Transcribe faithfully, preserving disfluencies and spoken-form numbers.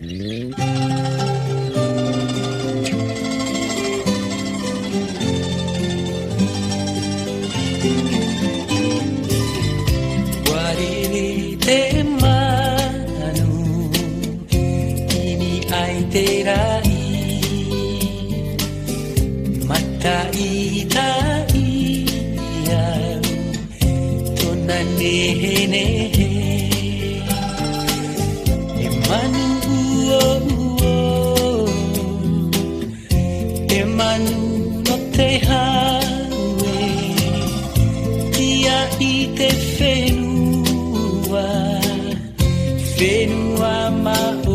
Ua rere te manu, i niʻa i te raʻi, mataʻitaʻi au tōna nehenehe. E manu uouo, e manu nō te hau e, ia i te fenua, fenua maʻo.